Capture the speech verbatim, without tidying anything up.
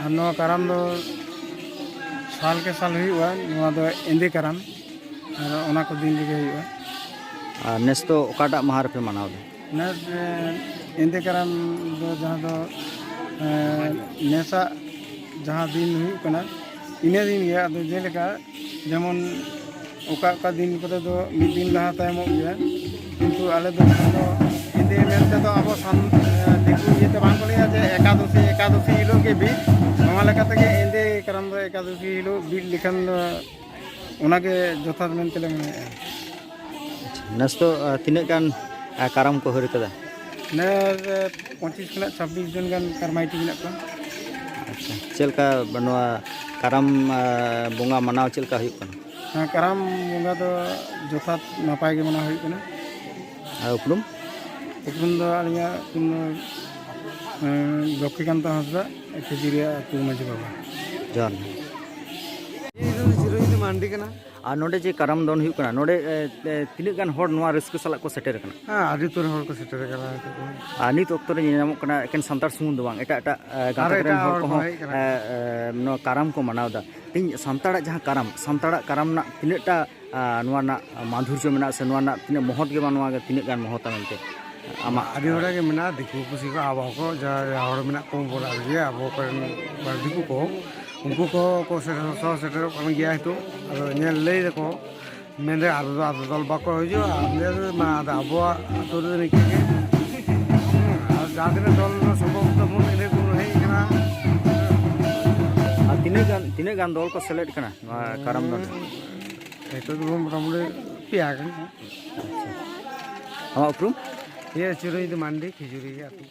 ᱟᱨ ᱱᱚᱣᱟ ᱠᱟᱨᱟᱢ ᱫᱚ ᱥᱟᱞ ᱠᱮ ᱥᱟᱞ ᱦᱩᱭᱩᱜᱼᱟ᱾ ᱱᱚᱣᱟ ᱫᱚ ᱮᱸᱫᱮ ᱠᱟᱨᱟᱢ, ᱟᱨ ᱚᱱᱟ ᱠᱚ ᱫᱤᱱ ᱨᱮᱜᱮ ᱦᱩᱭᱩᱜᱼᱟ᱾ ᱟᱨ ᱱᱮᱥ ᱫᱚ ᱚᱠᱟᱴᱟᱜ ᱢᱟᱦᱟ ᱨᱮᱯᱮ ᱢᱟᱱᱟᱣ ᱮᱫᱟ? ᱱᱮᱥ, ᱮᱸ, ᱮᱸᱫᱮ ᱠᱟᱨᱟᱢ ᱫᱚ ᱡᱟᱦᱟᱸ ᱫᱚ, ᱮᱸ, ᱱᱮᱥᱟᱜ ᱡᱟᱦᱟᱸ ᱫᱤᱱ ᱦᱩᱭᱩᱜ ᱠᱟᱱᱟ, ᱤᱱᱟᱹ ᱫᱤᱱ ᱜᱮ᱾ ᱟᱫᱚ ᱡᱮᱞᱮᱠᱟ ᱡᱮᱢᱚᱱ ᱚᱠᱟ ᱚᱠᱟ ᱫᱤᱱ ᱠᱚᱨᱮ ᱫᱚ ᱢᱤᱫ ᱫᱤᱱ ᱞᱟᱦᱟ ᱛᱟᱭᱚᱢᱚᱜ ᱜᱮᱭᱟ, ᱠᱤᱱᱛᱩ ᱟᱞᱮ ᱫᱚ ᱡᱟᱦᱟᱸ ᱫᱚ ᱮᱸᱫᱮ ᱢᱮᱱᱛᱮ ᱫᱚ ᱟᱵᱚ ᱥᱟᱱ-, ᱮᱸ, ᱫᱤᱠᱩ ᱤᱭᱟᱹᱛᱮ ᱵᱟᱝ ᱠᱚ ᱞᱟᱹᱭᱟ ᱡᱮ ᱮᱠᱟᱫᱚᱥᱤ, ᱮᱠᱟᱫᱚᱥᱤ ᱦᱤᱞᱳᱜ ᱜᱮ ᱵᱤᱫ᱾ ᱱᱚᱣᱟ ᱞᱮᱠᱟ ᱛᱮᱜᱮ ᱮᱸᱫᱮ ᱠᱟᱨᱟᱢ ᱫᱚ ᱮᱠᱟᱫᱚᱥᱤ ᱦᱤᱞᱳᱜ ᱵᱤᱫ ᱞᱮᱠᱷᱟᱱ ᱫᱚ ᱚᱱᱟᱜᱮ ᱡᱚᱛᱷᱟᱛ ᱢᱮᱱᱛᱮᱞᱮ ᱢᱚᱱᱮᱭᱮᱫᱼᱟ᱾ ᱱᱮᱥ ᱫᱚ, ᱟ, ᱛᱤᱱᱟᱹᱜ ᱜᱟᱱ, ᱟ, ᱠᱟᱨᱟᱢ ᱠᱚ ᱦᱟᱹᱨ ᱠᱟᱫᱟ? ᱱᱮᱥ, ᱮ, ᱯᱚᱸᱪᱤᱥ ᱠᱷᱚᱱᱟᱜ ᱪᱷᱟᱵᱵᱤᱥ ᱡᱚᱱ ᱜᱟᱱ ᱠᱟᱨᱢᱟᱭᱴᱤ ᱢᱮᱱᱟᱜ ᱠᱚᱣᱟ᱾ ᱟᱪᱪᱷᱟ, ᱪᱮᱫ ᱞᱮᱠᱟ ᱱᱚᱣᱟ ᱠᱟᱨᱟᱢ, ᱟ, ᱵᱚᱸᱜᱟ ᱢᱟᱱᱟᱣ ᱪᱮᱫ ᱞᱮᱠᱟ ᱦᱩᱭᱩᱜ ᱠᱟᱱᱟ? ᱦᱮᱸ, ᱠᱟᱨᱟᱢ ᱵᱚᱸᱜᱟ ᱫᱚ ᱡᱚᱛᱷᱟᱛ ᱱᱟᱯᱟᱭ ᱜᱮ ᱢᱟᱱᱟᱣ ᱦᱩᱭᱩᱜ ᱠᱟᱱᱟ᱾ ᱟᱨ ᱩᱯᱨᱩᱢ? ᱩᱯᱨᱩᱢ ᱫᱚ ᱟᱹᱞᱤᱧᱟᱜ ᱩᱯᱨᱩᱢ ᱫᱚ, ᱮᱸ, ᱞᱚᱠᱠᱷᱤᱠᱟᱱᱛ ᱦᱟᱸᱥᱫᱟ, ᱠᱷᱤᱡᱩᱨᱤᱭᱟ ᱟᱹᱛᱩ ᱢᱟᱹᱡᱷᱤ ᱵᱟᱵᱟ᱾ ᱡᱚᱦᱟᱨ ᱜᱮ᱾ ᱤᱧ ᱫᱚ ᱪᱤᱨᱚᱡᱤᱛ ᱢᱟᱱᱰᱤ ᱠᱟᱱᱟ᱾ ᱟᱨ ᱱᱚᱰᱮ ᱡᱮ ᱠᱟᱨᱟᱢ ᱫᱚᱱ ᱦᱩᱭᱩᱜ ᱠᱟᱱᱟ, ᱱᱚᱰᱮ, ᱮ, ᱮ, ᱛᱤᱱᱟᱹᱜ ᱜᱟᱱ ᱦᱚᱲ ᱱᱚᱣᱟ ᱨᱟᱹᱥᱠᱟᱹ ᱥᱟᱞᱟᱜ ᱠᱚ ᱥᱮᱴᱮᱨ ᱟᱠᱟᱱᱟ? ᱦᱮᱸ, ᱟᱹᱰᱤ ᱩᱛᱟᱹᱨ ᱦᱚᱲ ᱠᱚ ᱥᱮᱴᱮᱨ ᱟᱠᱟᱱᱟ ᱱᱤᱛᱚᱜ ᱫᱚ᱾ ᱟᱨ ᱱᱤᱛ ᱚᱠᱛᱚ ᱨᱮ ᱧᱮᱞ ᱧᱟᱢᱚᱜ ᱠᱟᱱᱟ, ᱮᱠᱮᱱ ᱥᱟᱱᱛᱟᱲ ᱥᱩᱢᱩᱝ ᱫᱚ ᱵᱟᱝ, ᱮᱴᱟᱜ ᱮᱴᱟᱜ, ᱮ, ᱜᱟᱛᱟᱠ ᱟᱨᱚ ᱨᱮᱱ ᱮᱴᱟᱜ ᱦᱚᱲ ᱦᱚᱲ ᱠᱚ ᱠᱚᱦᱚᱸ, ᱦᱮᱡ ᱟᱠᱟᱱᱟ᱾ ᱮ, ᱮ, ᱱᱚᱣᱟ ᱠᱟᱨᱟᱢ ᱠᱚ ᱢᱟᱱᱟᱣ ᱮᱫᱟ᱾ ᱛᱮᱦᱮᱧ ᱥᱟᱱᱛᱟᱲᱟᱜ ᱡᱟᱦᱟᱸ ᱠᱟᱨᱟᱢ, ᱥᱟᱱᱛᱟᱲᱟᱜ ᱠᱟᱨᱟᱢ ᱨᱮᱱᱟᱜ ᱛᱤᱱᱟᱹᱜ ᱴᱟ, ᱟ, ᱱᱚᱣᱟ ᱨᱮᱱᱟᱜ ᱢᱟᱫᱷᱩᱨᱡᱚ ᱢᱮᱱᱟᱜᱼᱟ ᱥᱮ ᱱᱚᱣᱟ ᱨᱮᱱᱟᱜ ᱛᱤᱱᱟᱹᱜ ᱢᱚᱦᱚᱛ ᱜᱮ ᱵᱟᱹᱱᱩᱜᱼᱟ, ᱛᱤᱱᱟᱹᱜ ᱜᱟᱱ ᱢᱚᱦᱚᱛᱟ ᱢᱮᱱᱛᱮ ᱟᱢᱟᱜ? ᱟᱹᱰᱤ ᱦᱚᱲᱟᱜ ᱜᱮ ᱢᱮᱱᱟᱜᱼᱟ, ᱫᱤᱠᱩ ᱯᱩᱥᱤ ᱠᱚ, ᱟᱵᱚ ᱠᱚ, ᱡᱟᱦᱟᱸ ᱦᱚᱲ ᱢᱮᱱᱟᱜ ᱠᱚ ᱵᱚᱱ ᱟᱨᱠᱤ, ᱟᱵᱚ ᱠᱚᱨᱮᱱ ᱫᱤᱠᱩ ᱠᱚ, ᱩᱱᱠᱩ ᱠᱚᱦᱚᱸ ᱠᱚ ᱥᱮᱴᱮᱨ, ᱥᱚᱦᱚ ᱥᱮᱴᱮᱨᱚᱜ ᱠᱟᱱ ᱜᱮᱭᱟ ᱱᱤᱛᱚᱜ᱾ ᱟᱫᱚ ᱧᱮᱞ ᱞᱟᱹᱭ ᱫᱟᱠᱚ, ᱢᱮᱱᱫᱟ ᱟᱫᱚ, ᱟᱫᱚ ᱫᱚᱞ ᱵᱟᱠᱚ ᱦᱤᱡᱩᱜᱼᱟ᱾ ᱟᱫᱚ ᱢᱟ, ᱟᱫᱚ ᱟᱵᱚᱣᱟᱜ ᱟᱹᱛᱩ ᱨᱮᱫᱚ ᱱᱤᱝᱠᱟᱹ ᱜᱮ᱾ ᱦᱮᱸ, ᱟᱨ ᱡᱟᱦᱟᱸ ᱛᱤᱱᱟᱹᱜ ᱫᱚᱞ ᱨᱮᱱᱟᱜ ᱥᱚᱝᱜᱚᱴᱷᱚᱱ ᱛᱟᱵᱚᱱ, ᱤᱱᱟᱹ ᱜᱮᱵᱚᱱ ᱦᱮᱡ ᱟᱠᱟᱱᱟ᱾ ᱟᱨ ᱛᱤᱱᱟᱹᱜ ᱜᱟᱱ, ᱛᱤᱱᱟᱹᱜ ᱜᱟᱱ ᱫᱚᱞ ᱠᱚ ᱥᱮᱞᱮᱫ ᱠᱟᱱᱟ ᱱᱚᱣᱟ ᱠᱟᱨᱟᱢ ᱫᱚᱱ? ᱱᱤᱛᱚᱜ ᱫᱚ ᱢᱚᱴᱟᱢᱩᱴᱤ ᱯᱮᱭᱟ ᱜᱟᱱ᱾ ᱟᱪᱪᱷᱟ᱾ ᱟᱢᱟᱜ ᱩᱯᱨᱩᱢ? ᱤᱭᱟᱹ, ᱪᱤᱨᱚᱡᱤᱛ ᱢᱟᱱᱰᱤ, ᱠᱷᱤᱡᱩᱨᱤ ᱟᱹᱛᱩ᱾